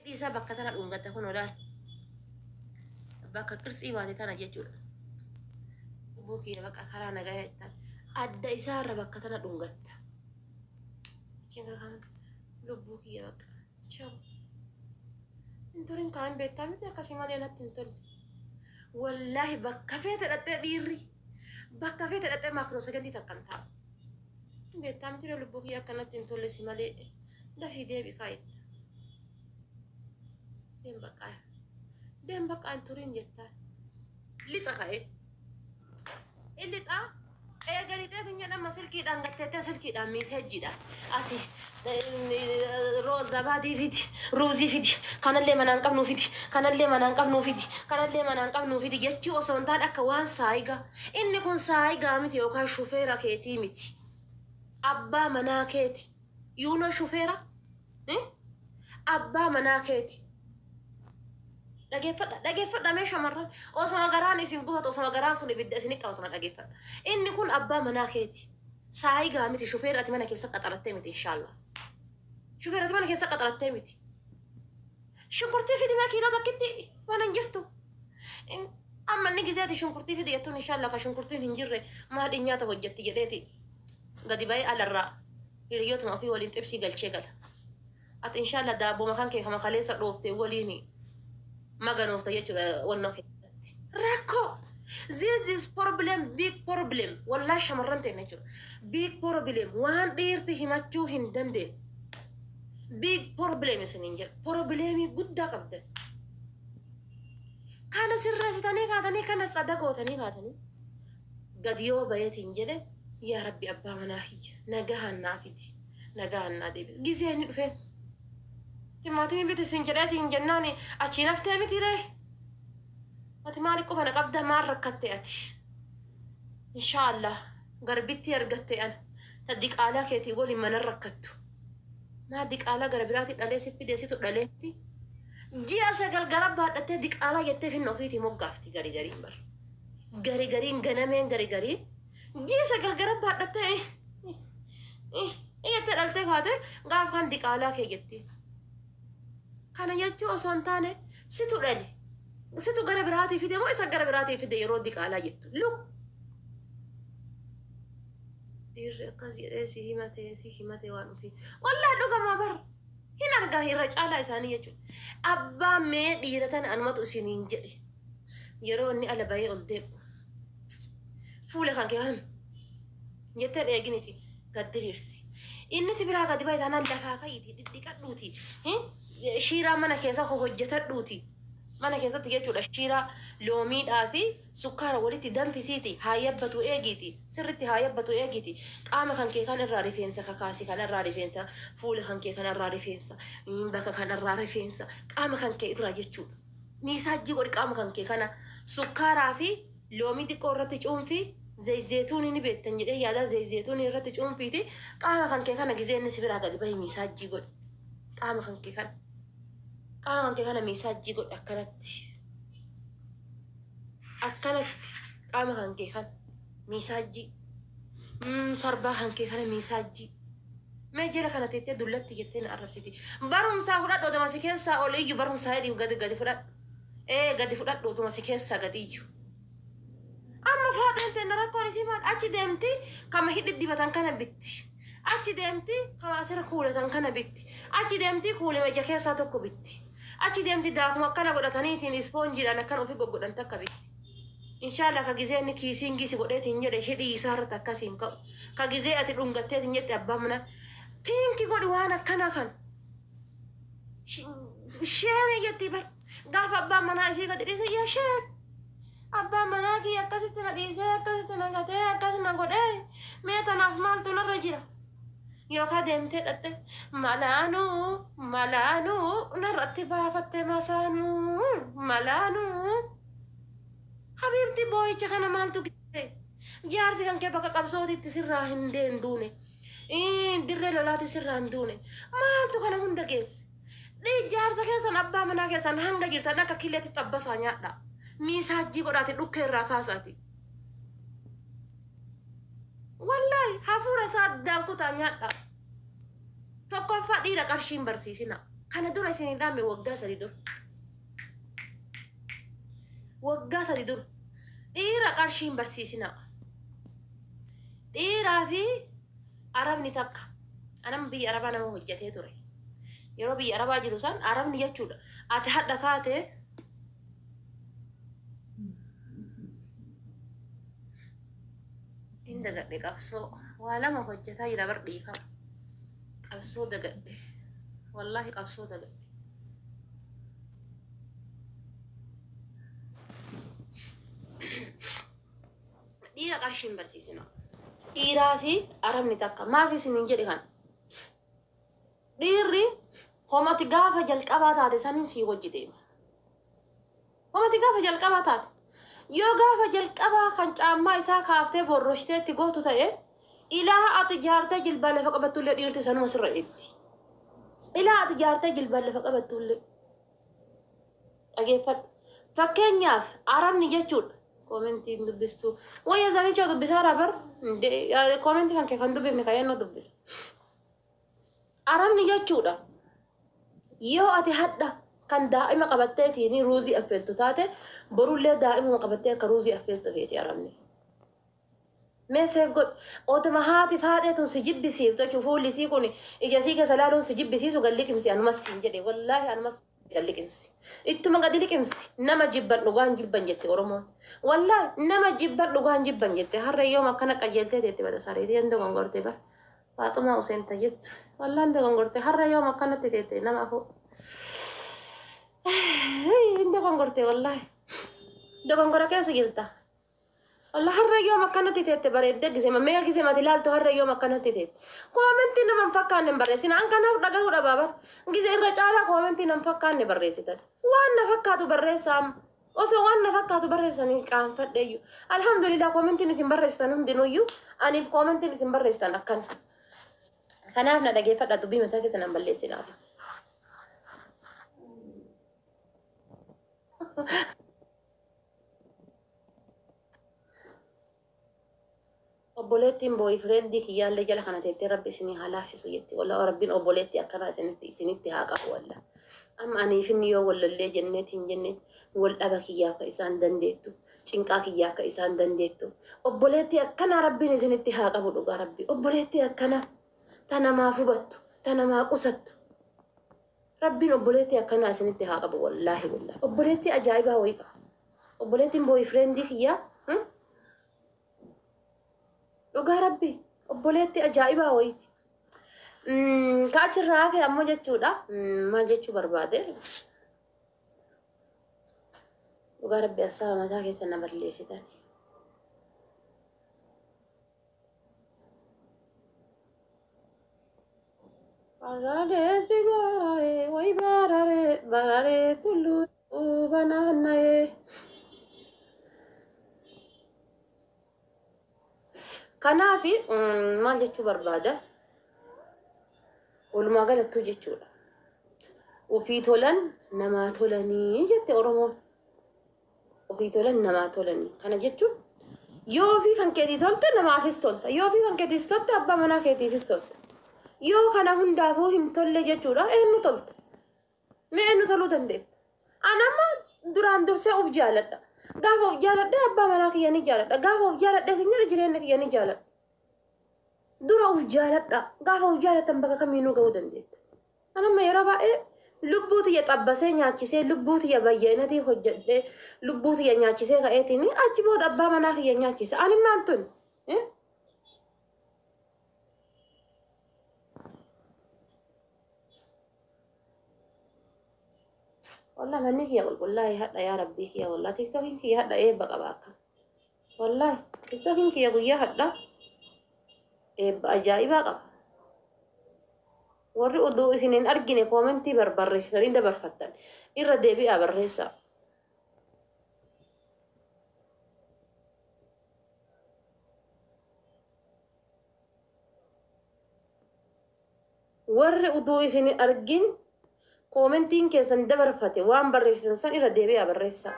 Hidhii isaa bakka tana dhungatta kun olaal. Bakka qirtsii baate tana jechuudha. Lubbuu kiyya bakka karaa nagaa jettan. Adda isaarra bakka tana dhungatta. Achiin gara kaan lubbuu kiyya bakka. Ciao. Hin turin kaan beektaa miti akkasii malee natti hin tolle. Wallaahi bakka feete dhaqxee dhiirri. Bakka feete dhaqxee micro second takka hin taa'u. Beektaa miti lubbuu kiyya akka natti hin tolle si malee dafii deebi kaayetta. Deem bakka. Deem bakka hin turin jettaa. Lixa ka'ee. Lixaa eega lixeetiin jedhama silkiidhaan gatteettee silkiidhaan messageiidhaan asi roozabaadii fidi, ruuzii fidi, kanallee manaan qabnuu fidi, kanallee manaan qabnuu fidi, kanallee manaan qabnuu fidi jechuu osoo hin taane akka waan saayigaa. Inni kun saayigaa miti yookaan shufeera keetii miti. Abbaa manaa keeti. Yuunoo shufeera? Abbaa manaa keeti. Dhageeffadha, dhageeffadha mee shamarran. Osoma garaan isin gubatu, osoma garaan kun ibidda isin qabatu na dhageeffadha. Inni kun abbaa manaa keeti. Saayigaa miti, shufeera ati mana keessa qaxarattee miti inshaallah. Shufeera ati mana keessa qaxarattee miti. Shunkurtii fidi mee kiiloo tokkitti mana hin jirtu. Amma inni gizeeti shunkurtii fidi jettuun inshaallah ka shunkurtiin hin jirre maal nyaata hojjetti jedheeti gadi ba'ee alarraa hiriyootuma ofii waliin xibsii galchee gala. Ati inshaallah daabboo makan kee kama kaleessa dhooftee waliin maganoofta jechuudha wannoo keessatti. Rakkoo! This is problem, big problem. Wallaahi shamarran ta'e jechuudha. Big problem waan dhiirti himachuu hin dandeenye. Big problem isiniin jedha. Problemii guddaa qabdan. Kana sirreessitanii kaatanii kana tsada gootanii kaatanii gadi yoo bayeetiin jedhe, yaa Rabbi, abbaa manaa kiyya nagahaan naa fidi, nagahaan naa deebisi. Gizee inni dhufee timaatimii biti sin jedheetiin jennaan achii naftee miti ree. Ati maali qofa na qabda? Maal rakkatte ati? Inshaallah garbitti argatte ana ta diqaalaa keetii waliin mana rakkattu. Maa diqaalaa gara biraatti dhalee si fide situ dhaleetti. Ji'a 9 gara baadhattee diqaalaa jettee finna ofiitii moggaafti gari gariin bar. Gari gariin ganameen gari gariin ji'a 9 gara baadhattee jettee dhaltee kaate gaaf kan diqaalaa kee jetti. Kana jechuu osoo hin taane situ dhale. Situ gara biraatii fide moo isa gara biraatii fide yeroo diqaalaa jettu? Look. Dhiirri akkas jedhee si himate, si himate waan ofii. Wallaahi dhugamaa bar. Hin argaa irra caalaa isaanii jechuudha. Abbaan mee dhiira tana anumatu isiniin jedhe. Yeroo inni ala bahee ol deebi'u. Fuula kan kee kan jetteen eeginiti gad diriirsi. Inni si biraa gadi bahe taanaan lafaa ka'iiti dhidhiqadhuuti. Shiiraa mana keessa hojjetadhuuti. Mana keessatti jechuudha, shiiraa loomiidhaa fi sukkaara walitti danfisiiti haa yabbatu eegiiti. Sirritti haa yabbatu eegiiti. Qaama kan kee kan irraa rifeensa kakaasi, kan irraa rifeensa, fuula kan kee kan irraa rifeensa, bakka kan irraa rifeensa, qaama kan kee irraa jechuudha. Miisaajjii godhi qaama kan kee kana sukkaaraa fi loomii xiqqoo irratti cuunfii, zayzeetuunii ni beektan jedhee yaada, zayzeetuunii irratti cuunfiiti qaama kan kee kana gizee inni si biraa gadi bahi miisaajjii godhi. Qaama kan kee kana. Qaama kan kee kana miisaajjii godhi akkanatti. Akkanatti qaama kan kee kana miisaajjii. Sarbaa kan kee kana miisaajjii. Mee jala kana teettee dullatti jettee na arrabsiti. Barumsaa fudhadhu otuma si keessaa ol iyyu, barumsaa hidhii gadi gadi fudhadhu. Ee, gadi fudhadhu otuma si keessaa gadi iyyu. Amma faaxeen teenna rakkoon isii maal? Achi deemti kama hidhi dibatan kana bitti. Achi deemti kama asirra kuulatan kana bitti. Achi deemti kuulima ija keessaa tokko bitti. Achi deemti daakuma akkana godhataniitiin ispoonjiidhaan akkana ofii goggodhan takka bitti. Inshaallah ka gizee inni kissing si godheetiin jedhe hidhii isaa irratti akkasiin ka'u. Ka gizee ati dhungatteetiin jette abbaa mana think godhi waan akkanaa kan. Shame jetti bar. Gaafa abbaan manaa isii gadi dhiise, yaa sheek, abbaan manaa kiyya akkasitti na dhiisee, akkasitti na gatee, akkas na godhee, mee tanaaf maaltu narra jira? Yookaan deemtee dhatte malaanuu malaanuu narratti baafatte masaanuu malaanuu. Habiibti, boo'icha kana maaltu gise? Jaarsi kan kee bakka qabsootitti sirraa hin deenduune. Dirree lolaatti sirraa hin duune. Maaltu kana hunda geesse? Jaarsa keessan, abbaa manaa keessan hanga jirtan akka killeetti xabbasaa nyaadha. Miisaajjii godhaati dhukkee irraa kaasaati. Wallaahi hafuura isaa addaan kutaa nyaadha. Tokkoffaa dhiira qarshiin barsiisina. Kana dura isin hin dhaamne waggaa 3 dura. Waggaa 3 dura. Dhiira qarshii hin barsiisinaa. Dhiiraa fi Arabni takka. Anam biyya Arabaa nama hojjetee ture. Yeroo biyya Arabaa jiru san Arabni jechuudha. Ati hadha kaatee hin dagadhe qabsoo. Waa lama hojjetaa jira bar dhiifama. Qabsoo dagadhe. Wallaahi qabsoo dagadhe. Dhiira qarshii hin barsiisina. Dhiiraa fi Arabni takka. Maaf isiniin jedhe kana? Dhiirri homati gaafa jalqabaa taate saniin sii wajji deema. Homati gaafa jalqabaa taate. Yoo gaafa jalqabaa kan caammaa isaa kaaftee borroshtee itti gootu ta'e, ilaa ati jaartee jilbaan lafa qabattullee dhiirti sanuma sirra eegdi. Ilaa ati jaartee jilbaan lafa qabattullee. Dhageeffadhu. Fakkeenyaaf Arabni jechuudha. Koomentii hin dubbistu. Wayya zamicha dubbisaara bar. Koomentii kan kee kan dubbifne kan yennoo dubbisa. Arabni jechuudha. Yoo ati hadha kan daa'ima qabatteetiin ruuzii affeeltu taate, borullee daa'imuma qabattee akka ruuzii affeeltu feeti Arabni. Mee seef godhi. Otuma haati faaxee tun si jibbisiiftu jechuun fuulli isii kun ija isii keessa laaluun si jibbisiisu gad liqimsi anumas siin jedhe, wallaahi anumas gad liqimsi. Ittuma gadi liqimsi. Nama jibban dhugaan jibban jette Oromoon. Wallaahi nama jibban dhugaan jibban jette. Har'a yoom akkana qajeeltee teetti bada sareetii hin dogongorte bar. Faaxumaa Useen ta jettu. Wallaahi hin dogongorte. Har'a yoom akkanatti teette nama afoo. Hin dogongorte wallaahi. Dogongora keessa jirta. Wallah har'a yoom akkanatti teette bareeddee gisema meeqa gisema ati ilaaltu har'a yoom akkanatti teette. Koomentii nama hin fakkaanne hin barreessina. An kanaaf dhagahuu dhabaa bar. Gise irra caalaa koomentii nama hin fakkaanne barreessitan. Waan na fakkaatu barreessaa amma. Osoo waan na fakkaatu barreessanii qaanfadheeyyu. Alhamdulillah, koomentiin isin barreessitan hundinuyyuu aniif koomentiin isin barreessitan akkana. Kanaaf na dhageeffadha, dubbii mataa keessa nan balleessinaaf. Obboleettiin boyfriendii kiyyaallee jala kana teettee rabbi isinii haa laaffisu jetti. Wallah, rabbiin obboleettii akkanaa isinitti haa qabu wallah. Amma aniif inni yoo wal lollee jenneetiin jenne, wal dhaba kiyyaa akka isaan dandeettu, cinqaa kiyyaa akka isaan dandeettu. Obboleettii akkanaa rabbiin isinitti haa qabu, dhugaa rabbi. Obboleettii akkanaa ta namaaf hubattu, ta namaa qusattu. Rabbiin obboleettii akkanaa isinitti haa qabu, wallaahi billahi. Obboleettii ajaa'ibaa wayii qaba. Obboleettiin boyfriendii kiyyaa, dhugaa rabbi obboleettii ajaa'ibaa wayiiti. Ka achirraa hafe ammoo jechuudha. Maal jechuu barbaade? Dhugaa rabbi assaaba mataa keessa na balleessitan. Haraageessi bararee wayi bararee bararee tulluu banaanna'ee. Kanaaf maal jechuu barbaada? Walumaa galattuu jechuudha. Ofii tolan namaa tolanii jette Oromoon. Ofii tolan namaa tolanii. Kana jechuun yoo ofii kan keetii tolte namaafis tolta. Yoo ofii kan keetiis tolte abbaa manaa keetiifis tolta. Yoo kana hundaafuu hin tolle jechuudha, eenyu tolta? Mee eenyu toluu dandeetta? Ani amma duraan dursee of jaaladha. Gaafa of jaaladhe abbaa manaa kiyya ni jaaladha. Gaafa of jaaladhe sin jedhu jireenya kiyya ni jaaladha. Dura of jaaladha. Gaafa of jaalatan bakka kamiinuu ga'uu dandeetta. Ani amma yeroo baay'ee lubbuu tiyya xabbasee nyaachisee, lubbuu tiyya bayyanatii hojjedhee, lubbuu tiyya nyaachisee ka'eetiin achi booda abbaa manaa kiyya nyaachisa. Ani maan tun? Wallah manni kiyya qulqullaa'ee hadha, yaa rabbii kiyya, wallah tiktookiin kiyya hadha eebba qaba akka. Wallah tiktookiin kiyya guyyaa hadha eebba ajaa'ibaa qaba. Warri oduu isin hin argine koomentii barbarreessitanii dabarfattan irra deebi'aa barreessaa. Warri utuu isin hin argin koomentiin keessan dabarfate waan barreessitan san irra deebi'aa barreessaa.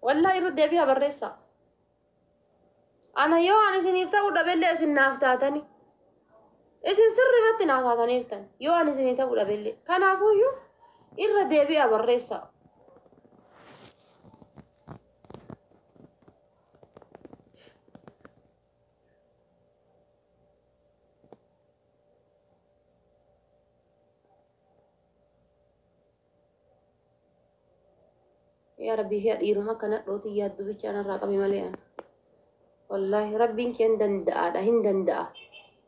Wallaahi irra deebi'aa barreessaa. Ana yoo ani isiniif ta'uu dhabellee isin naaf taatani. Isin sirrimatti naaf taataniirtan yoo ani isinii ta'uu dhabellee. Kanaafuyyuu irra deebi'a barreessaa. Yaa Rabbii kiyya dhiiruma akkana dhootii yaaddu bicha anarraa qabi malee ana. Wallaahi Rabbiin kee hin danda'aadha hin danda'a.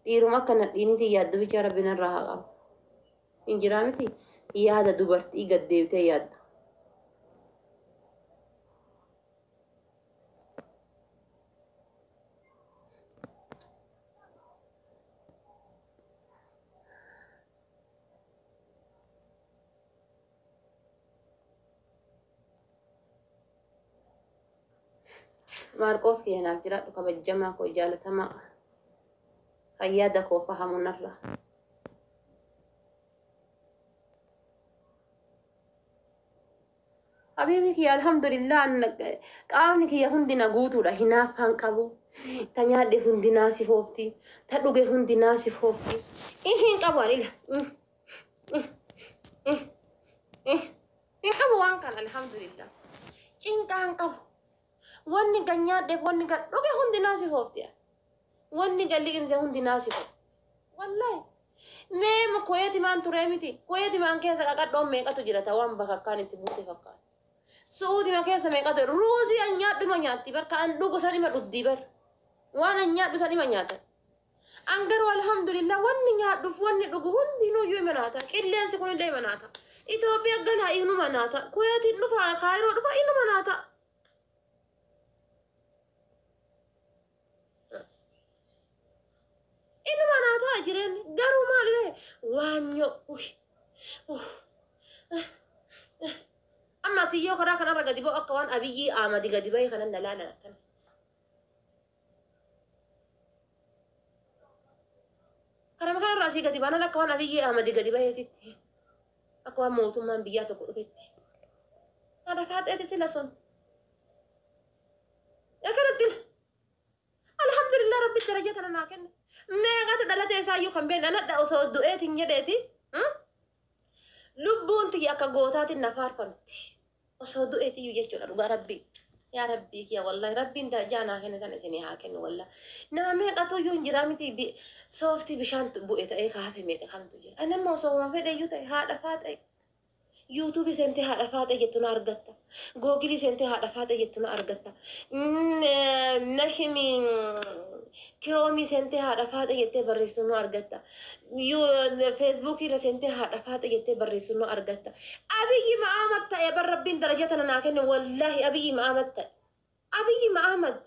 Dhiiruma akka nadhiinitii yaaddu bicha Rabbi narraa haa qabu. Hin jiraa miti yaada dubartii gad deebitee yaaddu. Maarqoos kiyya naaf jiraadhu kabajamaa koo jaalatamaa kan yaada koo fahamu narra. Habiibi kiyya alhamdulillah qaamni kiyya hundi na guutuudha hinaaffaan qabu. Ta nyaadhe hundi naa sifoofti. Ta dhuge hundi naa sifoofti. Hin qabu ani ila. Hin qabu waan kana alhamdulillah. Cinqaa hin qabu. Wanni gan nyaadheef wanni gan dhuge hundi naa sifoofti. Wanni gan liqimse hundi naa sifoofti. Wallahi. Mee kuweeti maan turee miti. Kuweeti maan keessa qaqadhoon meeqatu jira ta waan bakakkaan itti buute fakkaata. Su'uutima keessa meeqatu ruuzii an nyaadhu ima nyaatti bar ka an dhugu san ima dhuddii bar. Waan an nyaadhu san ima nyaatan. An garuu alhamdulillah wanni nyaadhuuf wanni dhugu hundinuyyuu ima naata. Qilleensi kunillee ima naata. Itoophiyaa galaa inuma naata. Kuweetiin dhufa Kaayiroo dhufa inuma naata. Inuma naata jireenyi garuu maaliree waanyoo. Amma asiyyoo karaa kanarra gadi ba'u akka waan Abiyyii Ahmadi gadi ba'e kanan na laalan akkana. Karama kanarra asii gadi baanaan akka waan Abiyyii Ahmadi gadi ba'eetitti. Akka waan mootummaan biyyaa tokko dhufetti. Haadha faaxeeti sila sun. Akkanatti alhamdulillah rabbi daraja tana naa kenne. Meeqatu dhalate isaayyuu kan beekne anadha osoo du'eetiin jedheeti. Lubbuun tiyya akka gootaatiin na faarfamti. Osoo du'eetiyyuu jechuudha dhugaa rabbii. Yaa rabbii kiyya wallahi rabbiin darajaa naa kenne tana isinii haa kennu wallahi. Nama meeqatu iyyuu hin jiraa miti sooftii bishaan bu'e ta'ee kaafe meeqa kamtu jira. Ani amma osoo waan fedhe iyyuu ta'e haadha faaxee. Yuutuubii seentee haadha faaxee jettu na argatta. Googilii seentee haadha faaxee jettu na argatta. Nahimi kiroomii seentee haadha faaxee jettee barreessitu nu argatta. Feesbuukii irra seentee haadha faaxee jettee barreessitu nu argatta. Abiyyi Ma'amad ta'e bar rabbiin daraja tana naa kenne wallaahi Abiyyi Ma'amad ta'e. Abiyyi Ma'amad.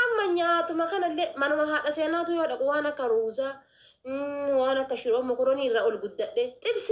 Amma nyaatuma kanallee manuma haadha seenaatu yoo dhaqu waan akka ruuzaa waan akka shiroo mokoronii irra ol guddadhe xibsi.